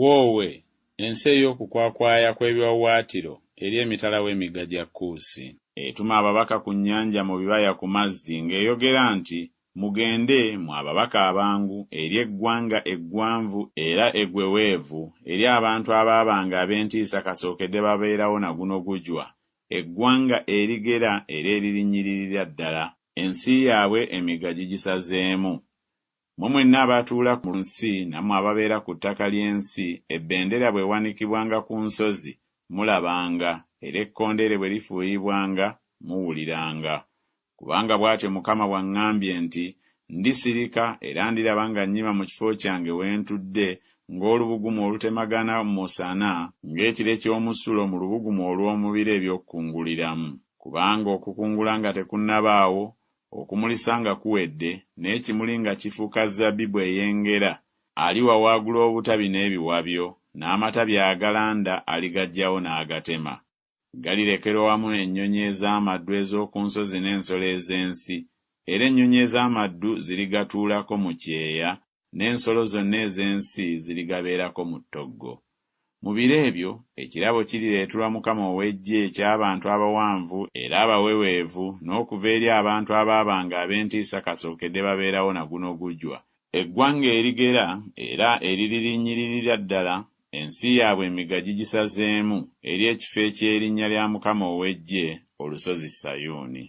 Woowe, ensi ey'okukwakwaya kw'ebiwaawaatiro eri emitala w'emigga gya Kuusi. Etuma ababaka ku nnyanja mu bibaya ku mazzi ng'eyogera nti Mugende, mmwe ababaka abangu, eri eggwanga eggwanvu era eggweweevu, eri abantu abaabanga ab'entiisa kasookedde babeerawo na guno gujwa, eggwanga erigera era eririnnyiririra ddala, ensi yaabwe emigga gigisazeemu. Mmwe mwenna abatuula ku nsi nammwe ababeera ku ttaka ly'ensi, ebendera bw'ewanikibwanga ku nsozi, mulabanga, era ekkondeere bwe lifuuyibwanga, muwuliranga. Kubanga bw'atyo Mukama bw'aŋŋambye nti, Ndisirika era ndiraba nga nnyima mu kifo kyange we ntudde ng'olubugumu olutemagana mu musana, ng'ekire ky'omusulo mu lubugumu olw'omu biro eby'okukunguliramu. Kubanga okukungula nga tekunnabaawo, okumulisa nga kuwedde, n'ekimuli nga kifuuka zabbibu eyengera, aliwawaagula obutabi n'ebiwabyo, n'amatabi agalanda aligaggyawo n'agatema. Galirekerwa wamu ennyonyi ez'amaddu ez'oku nsozi n'ensolo ez'ensi, era ennyonyi ez'amaddu zirigatuulako mu kyeya, n'ensolo zonna ez'ensi zirigabeerako mu ttoggo. Mu biro ebyo ekirabo kirireeterwa Mukama ow'eggye eky'abantu abawanvu era abaweweevu n'okuva eri abantu abaabanga ab'entiisa kasookedde babeerawo na guno gujwa, eggwanga erigera era eriririnnyiririra ddala, ensi yaabwe emigga gigisazeemu, eri ekifo eky'erinnya lya Mukama ow'eggye, olusozi Sayuuni.